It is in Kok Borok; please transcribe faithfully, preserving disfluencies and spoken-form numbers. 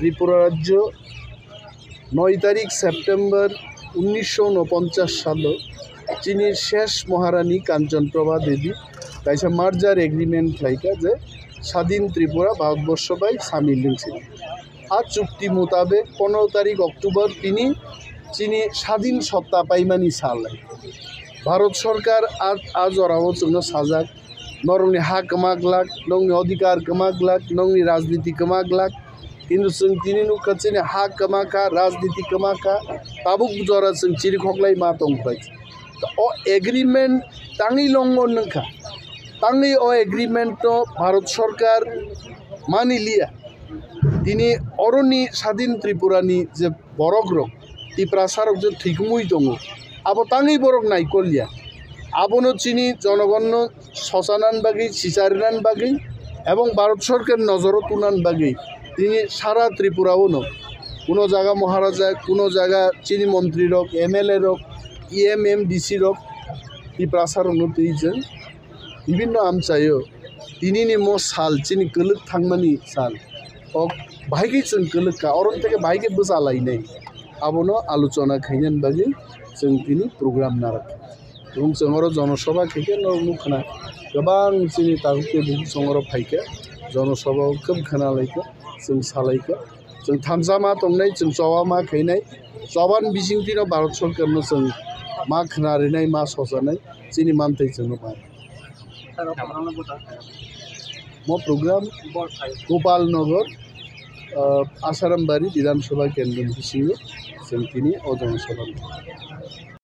Tripura rajyo noi tarik September unnisho unoponchas salo chini shesh Maharani Kanchan Prabha Devi kaisa merger agreement khlaikha je Sadin Tripura Bharatborsho bai samil wngsi. A chukti mutabek pondro tarik October tini chini sadin sotta paimani sal. Bharat Sarkar a, a jorao chwngno sajak, norokni ha kwma glak, nokni odhikar kwma glak, nokni rajniti kwma glak. Kintu chwng tini nukha chini ha kwma kha, rajniti kwma kha, tabuk jora chwng chiri khoklai ma tong phai. O agreement tangwi longon wngkha. Tangwi o agreement no Bharat Sarkar mani liya. Tini oroni Sadin Tripura ni je borok rok, Tiprasa rok je thwikumui tongo, abo tangwi borok naikolya. Abono chini jonogonno sochanan bagwi, sicharinan bagwi, ebong Bharat Sarkar nojoro tunan bagwi tini sara Tripura o no kuno jaga Maharaja, kuno jaga chini montri rok, M L A rok, E M, M D C rok, Tiprasa rokno twi chwng bibinno amchaio. Tinini mo sal chini kwlwk thangmani sal. O bahai khe chwng kwlwk kha, oro theke bahai khe bwsa lainai. Abono alochona khainani bagwi chwng tini program narwk. Chwng oro jonosabha khaikhe norok nukha na, kwbang chini takhuk tei bukhuk chwng oro phaikha, jonosabha o kwb khna laikha, chwng salaikha. Chwng thansa ma tongnai, chwng choba ma khainai, chobani bisingtwi no Bharat Sarkar no chwng ma khna rinai, ma sochanai, chini mantwi chwngno ma. Mo program Gopal Nagar, ah, Asarambari Bidhan Sabha Kendra ni bisingo chwng tini o jonosabha.